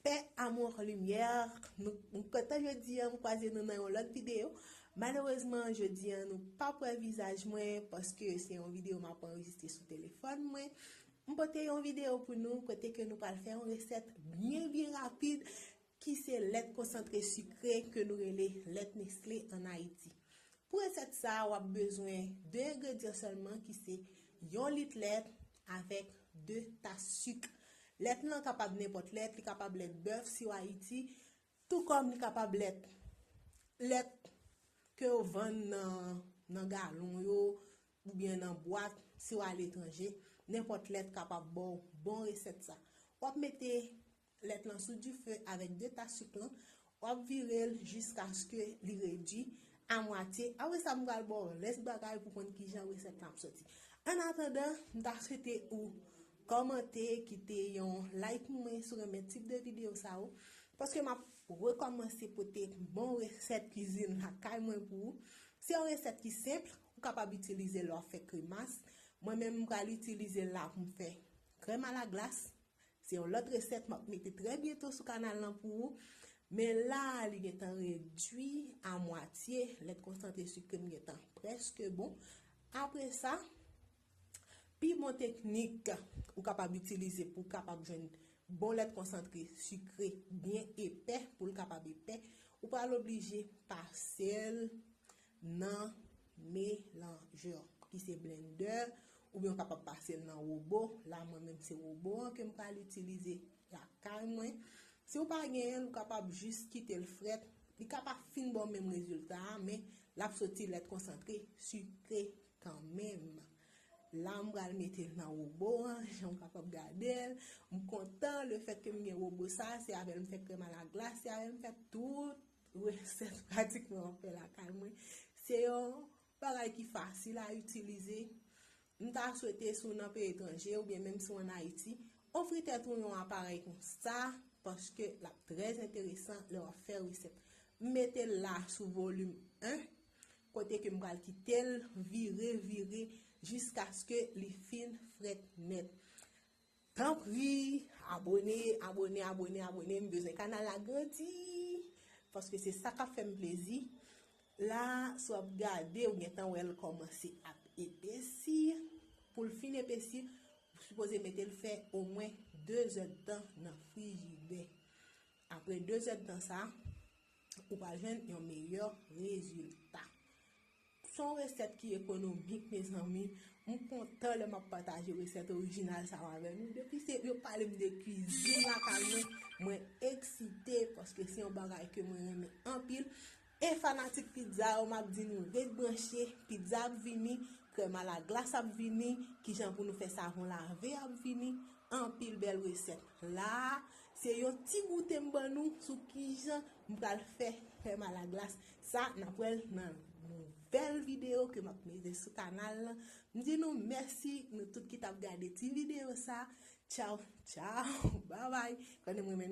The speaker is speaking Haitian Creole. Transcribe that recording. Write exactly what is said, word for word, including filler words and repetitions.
Paix, amour, lumière. Nou, m kontan jodi a, m kwaze nou nan yon lòt videyo. Malerezman, jodi a, nou p ap wè vizaj mwen, paske se yon videyo m ap anrejistre sou telefòn mwen. M pote yon videyo pou nou, kote ke nou pral fè yon resèt byen, byen rapid, ki se lèt konsantre sikre ke nou rele lèt Nestlé ann Ayiti. Pou resèt sa a, w ap bezwen de engredyan sèlman, ki se yon lit lèt avèk de tas sik. Lèt lan kapab nenpòt lèt, li kapab lèt bèf si w Ayiti, tou kòm li kapab lèt, lèt ke yo vann nan, nan galon yo, oubyen nan bwat, si w aletranje, nenpòt lèt kapab ba w bon resèt sa. W ap mete lèt lan sou dife avèk de tas sik lan, w ap vire l jiskaske li redui a mwatye. Apre sa, m pral ba w rès bagay pou konn kijan resèt lan ap soti. Annatandan, m ta swete ou kòmante, kite yon like pou mwen si w renmen tip de videyo sa yo, paske m ap rekòmanse pote bon resèt kizin lakay mwen pou ou. Se yon resèt ki senp, ou kapab itilize lè w ap fè kremas. Mwen menm, m pral itilize l la pou m fè krèm a la glas. Se yon lòt resèt m ap mete trè byento sou kanal lan pou ou. Men la, li gentan redui a mwatye, lèt konsantre sikre m gentan prèske bon. Apre sa, pi bon teknik ou kapab itilize pou w kapab jwenn bon lèt konsantre sikre byen epè, pou l kapab epè, ou pral oblije pase l nan melanjè, ki se blendè, oubyen w kapab pase l nan wobo. La, mwen menm, se wobo an ke m pral itilize lakay mwen. Si w pa genyen l, ou kapab jis kite l frèt. Li ka pa fin ba w menm rezilta a, men l ap soti lèt konsantre sikre kanmenm. La, m pral mete l nan wobo an, jan w kapab gade l. M kontan lefètke m gen wobo sa, se avè l m fè krèm a la glas, se avè l m fè tout resèt pratikman m ap fè lakay mwen. Se yon bagay ki fasil a itilize. M ta swete si w nan peyi etranje oubyen menm si w ann Ayiti, ofri tèt ou yon aparèy konsa, paske l ap trè enteresan lè w ap fè resèt. M mete l la sou volim en, kote ke m pral kite l vire, vire, jiskaske li fin frèt nèt. Tanpri, abone, abone, abone, abone. M bezwen kanal la grandi. Paske se sa k ap fè m plezi. La, si w ap gade, ou gentan wè l kòmanse ap epesi. Pou l fin epesi, ou sipoze mete l fè omwen de zèdtan nan frijidè. Apre de zèdtan sa, ou pral jwenn yon meyè rezilta. Se yon resèt ki ekonomik, mezanmi. M kontan lè m ap pataje resèt orijinal sa yo avè nou. Depi se yo pale m de kwizin lakay mwen, mwen eksite paske se yon bagay ke mwen renmen anpil. E fanatik pizza yo, m ap di nou ret branche, pizza ap vini, krèm a la glas ap vini, kijan pou nou fè savon lave ap vini, anpil bèl resèt. La, se yon ti goute m ban nou sou kijan m pral fè krèm a la glas. Sa, n ap wè l nan nouvèl videyo ke m ap mete sou kanal lan. M di nou mèsi, nou tout ki t ap gade ti videyo sa. Tchaw, tchaw, babay. Konnen m renmen nou.